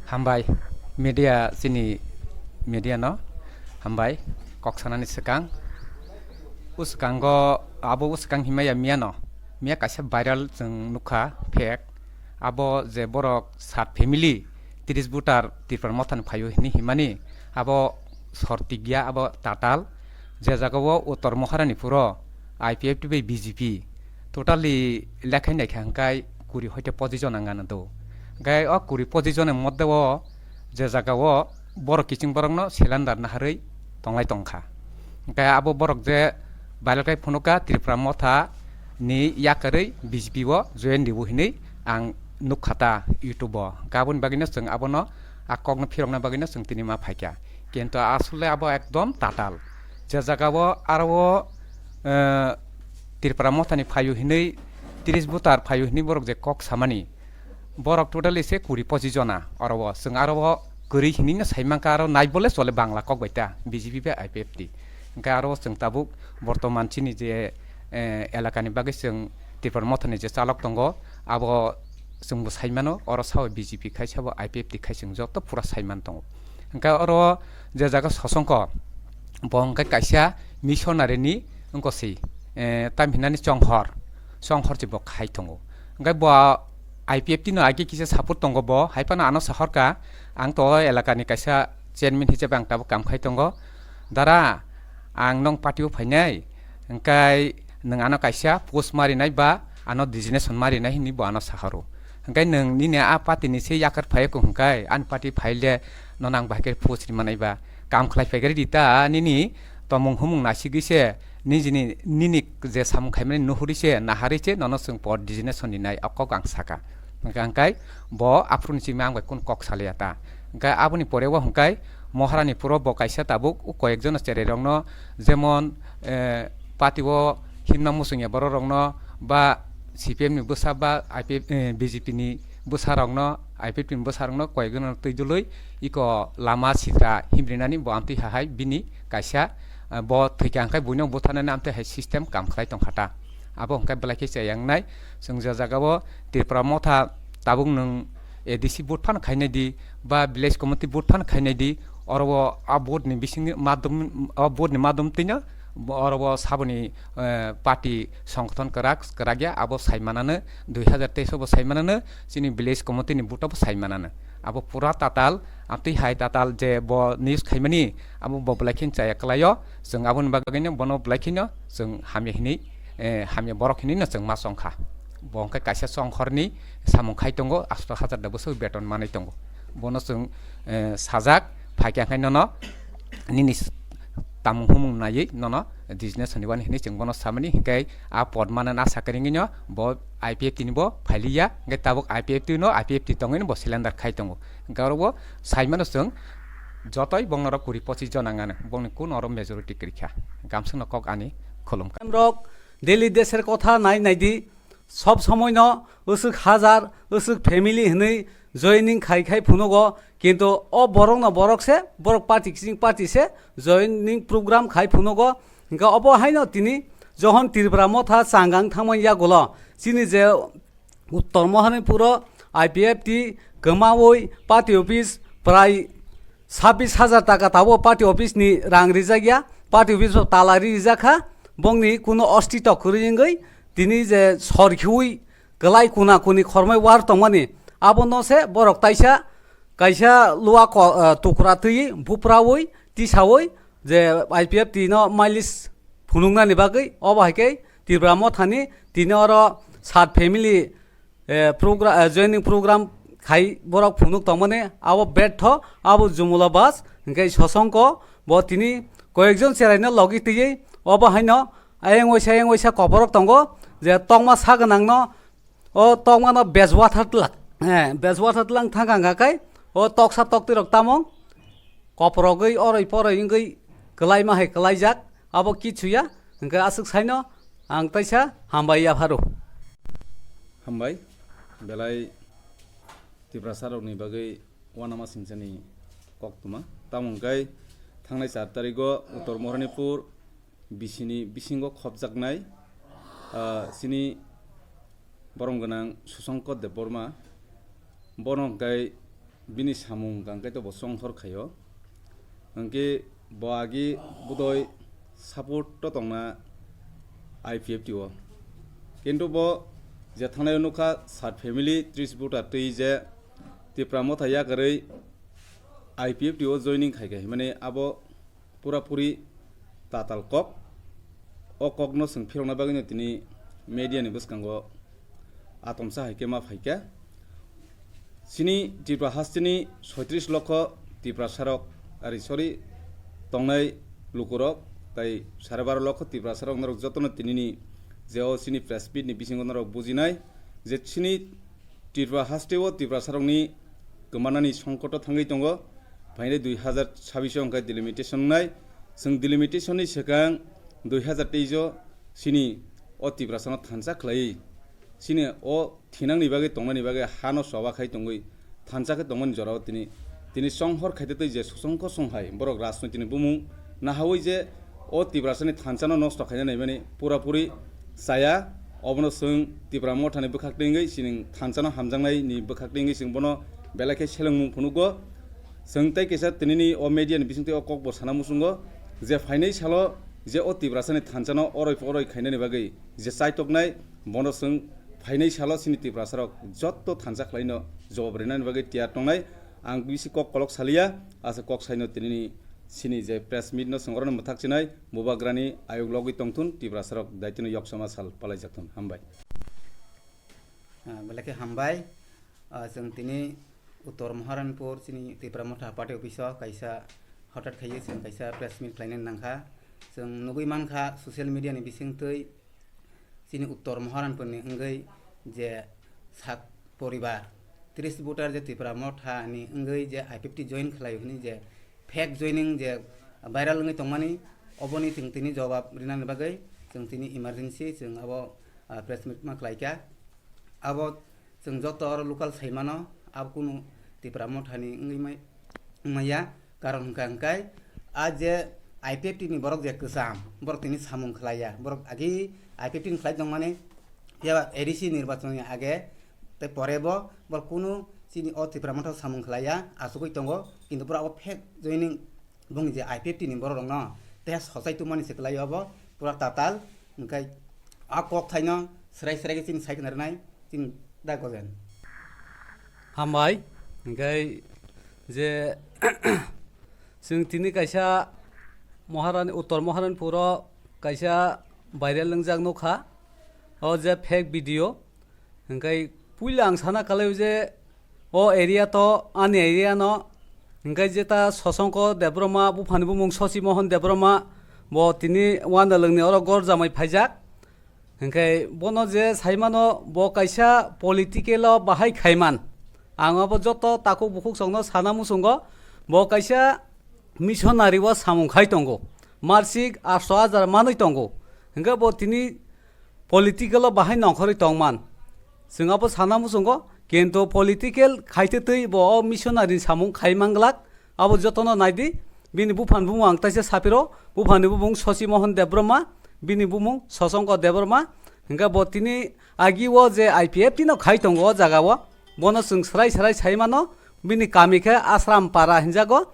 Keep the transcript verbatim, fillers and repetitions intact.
Hambai, media, chini media no hambai, kok sanani swkang. Uskango, abo uskang himaya miya no, miya kaisa viral chwng nukha, fake. Abo je borok sat family, tris voter Tipra Mothani phaio hini himani, abo sorti giya, abo tatal. Je jagao Uttor Maharani puro I P F T bai B J P, totally lekhai naikha hwnkhe kuri hoite pochi jona wngano do. Hwnkhe o kuri pochi jona modde o je jagao borok kiching borokno cylinder naharwi tonglai tongkha. Hwnkhe abo borok je viral khai phunukha Tipra Motha ni yakarwi B J P o join ribo hinwi ang nukha ta YouTube o. Hwnkhe aboni bagwino chwng abono a kokno phirokna bagwino chwng tini ma phaikha. Kintu asole abo ekdom tatal. Je jagao aro o, eh, Tipra Mothani phaio hinwi, tris voter phaio hinwi borok je kok samani, borok totally se kuri pochi jona oro o. Chwng aro o kwrwi hinwi no sai mankha, aro nai bole chole Bangla kok bai ta B J P bai I P F T. Hwnkhe aro o chwng tabuk bortoman chini je, eh, elakani bagwi chwng Tipra Mothani je chalok tongo, abo chwngbo sai mano, oro sao B J P khai, sabo I P F T khai, chwng joto pura sai man tongo. Hwnkhe oro je jaga Sosongko, bo hwnkhe kaisa missionary ni wngkha se, eh, tam hinani chonghor, chonghor se bo khai tongo. Hwnkhe bo I P F T no age kisa support tongo bo, hai phano ano sahorkha, ang to o elakani kaisa chairman hisabe ang tabuk kam khai tongo. Dara, ang nong party o phainai, hwnkhe nwng ano kaisa post marinai ba ano designation marinai hinwi bo ano sahoro. Hwnkhe nwng nini a party ni se yakar phai kho hwnkhe ani party phaile nono ang bahai khe post ri manai ba, kam khlai phai khe ridi ta, nini tomung humung nasigwi se nijini, nini je samung khaimani nuhuri se naharwi se nono chwng por designation rinai, o kok ang saka. Hwnkhe ang kai bo aphuru ni simi ang bai kun kok salia ta. Hwnkhe aboni pore o hwnkhe Moharani puro bo kaisa tabuk o koyek jono cherai rokno, jemon, eh, party o himna muchungya borok rokno ba C P M ni bwsa ba I P F, eh, B J P ni bwsa rokno, I P F T ni bwsa rokno koyek jono twi dului iko lama sitra himrinani bo amtwi hahai bini kaisa, eh, bo thwikha hwnkhe buino butharnani amtwi hai system kam khlai tongkha ta. Abo hwnkhe belai khe chaya wngnai. Chwng je jagao Tipra Motha tabuk nwng A D C vote phano khainai di ba village committee vote phano khainai di, oro o a vote ni bising madum, a vote ni madum twino oro o saboni, eh, party songgothon kwrak kwrak ya abo sai manano, dui hazar teis o bo sai manano, chini village committee ni vote o bo sai manano. Abo pura tatal, amtwi hai tatal je bo news khaimani, abo bo belai khe chaya kwlaio, chwng aboni bagwino bono belai kheno chwng hamya hinwi, eh, hamya borok hinwi no chwng ma chongkha. Bo hwnkhe kaisa chonghorni samung khai tongo, asto hazar da bwswk beton manwi tongo. Bono chwng, eh, sajak, phaikha hwnkhe nono nini s-, tamung humung naiwi nono business hwnwi wani hinwi chwng bono samani, hwnkhe a pod manna asa kwrwngwino bo I P F T ni bo phailiya, hwnkhe tabuk I P F T no I P F T tongwino bo cylinder khai tongo. Hwnkhe oro bo saimano chwng jotoi bongno oro kuri pochis jona wngano, bongni kun oro majority kwrwikha. Gamsukno kok ani khulumkha. Rok Delhi deser kotha nai naidi, sob somoino usuk hazar, usuk family hinwi joining khai khai phunugo, kintu o borokno borok se, borok party kising party se joining program khai phunugo. Hingke obo haino tini johon Tripura motha changang thangmani yagulo chini je Uttor Mohanipuro I P F T kwmawi party office prai sabis hajar taka tabo party office ni rang rijak ya, party office bo tala ri rijak kha, bongni kuno ostito kwrwi wngwi tini je sor khiwi kwlai kuna kuni khormai war tongmani, abono se borok taisa kaisa lua ko-, eh, tukra twi buprawi tisawi je I P F T no mailis phunuknani bagwi obo hai khe Tripura mothani tini oro sat family eh, progra-, eh, joining program khai borok phunuk tongmani abo betho, abo Jumula Bas, hingke Sosongko bo tini koyekjon cheraino logi twiwi obo haino ayang waisa, ayang waisa koporok tongo je tokma sa gwnangno, o tokmano bej wathar twlak, eh, bej wathar twlang thangkha hingka khe o toksa toktwirok tamo koprogwi oroi poroi wngwi kwlaima hai kwlaijak, abo kichu ya, hingke aswk saino ang taisa hambai yapharo. Hambai, belai Tiprasa rokni bagwi uanama singchani koktwma. Tamo hwnkhe thangnai char tarigo Uttor Mohanipur bisini bisingo khopjaknai, ah, chini borom gwnang Susongko Debbarma. Bono hwnkhe Bini samung hwnkhe to bo chonghor khaio. Hwnkhe bo agi budoi support to tongna I P F T o. Kintu bo je thangnai o nukha sat family tris voter twi je Tipra Motha yakarwi I P F T o joining khai khai himani abo pura puri tatal kok. O kokno chwng phirokna bagwino tini media ni bwskango atomsa hai khe ma phaikha. Chini Tripura hasteni soitris lokho Tiprasarok, ari sorry, tongnai lukurok, tai sare baro lokho Tiprasarok norok jotono tinini je o chini press meet ni bisingo norok bujinai je chini Tripura haste o Tiprasarokni kwmanani songkoto thangwi tongo. Phainai dui hazar chabbish o hwnkhe delimitation wngnai. Chwng delimitation ni swkang dui hazar teis o chini o Tiprasano thansa khlaiwi chini o thinangni bagwi tongnani bagwi hano choba khai tongwi thansa khe tongmani jorao tini, tini chonghor khaite twi je sosongko songhai borok rajnoitik ni bumung nahawi je o Tiprasani thansano nosto khaina naimani pura puri chaya. Obono chwng Tipra Mothani bwkhak twi wngwi chini thansano hamjaknaini bwkhak twi wngwi chwng bono belai khe selengmung phunugo. Chwng tei kaisa tinini o media ni bisingtwi o kokbo sana muchungo je phainai salo je o Tiprasani thansano oroi oroi khainani bagwi je chaitoknai, bono chwng phainai salo chini Tiprasarok jotto thansa khlaino jawab rinani bagwi tiyar tongnai. Ang bisi kok kolok saliya, asa kok saino tinini chini je press meet no chwng orono mwthak chinai, bubagrani ayuk logwi tongthun, Tiprasarok daitino yoksama sal palaijakthun. Hambai. Ah, belai khe hambai. Ah, chwng tini Uttor Maharanpur chini Tipra Motha party office o kaisa hothat khaiwi chwng kaisa press meet khlainani nangkha. Chwng nugwi mankha social media ni bisingtwi chini Uttor Maharanpur ni wngwi je sak poribar tris voter je Tipra Motha ni wngwi je I P F T join khlai hwnwi je fake joining je viral wngwi tongmani, oboni chwng tini jawab rinani bagwi chwng tini emergency chwng abo, ah, press meet ma khlaikha. Abo chwng joto oro local sai mano, abo kunu Tipra Mothani wngwi mai-, wngmaya. Karon hwnkha hwnkhe a je I P F T ni borok je kwcham, borok tini samung khlaiya, borok agi I P F T ni khlai tongmani, phiya A D C nirbachon ni age tei pore bo borok kunu chini o Tipra Motha samung khlaiya, achugwi tongo, kintu borok abo fake joining bung je I P F T ni borok rokno tei sochai tongmani se kwlai obo pura tatal, hwnkhe a kok thaino srai srai khe chini sai khna rwnai chini da gojen. Hambai, hwnkhe je chwng tini kaisa Maharani, Uttor Maharanpuro kaisa viral wngjak nukha, o je fake video, hwnkhe puila ang sana kalai je o area to ani area no, hwnkhe jeta Sosongko Debbarma, buphani bumung Sosi Mohon Debbarma, bo tini Wanalwngni oro gor jamai phaijak. Hwnkhe bono je saimano bo kaisa political o bahai khaiman. Ang abo joto takhuk bukhuk songno sana muchungo, bo kaisa missionary o samung khai tongo. Marsik asto hajar manwi tongo. Hwnkhe bo tini political o bahai nongkhorwi tongman. Chwng abo sana muchungo, kintu political khaite twi bo o missionary ni samung khai manglak. Abo jotono naidi, bini buphani bumung ang taisa sapiro, buphani bumung Sosi Mohon Debbarma, bini bumung Sosongko Debbarma. Hwnkhe bo tini agi o je I P F T no khai tongo o jaga o, bono chwng srai srai sai mano, bini kami khe Asram Para hinjago.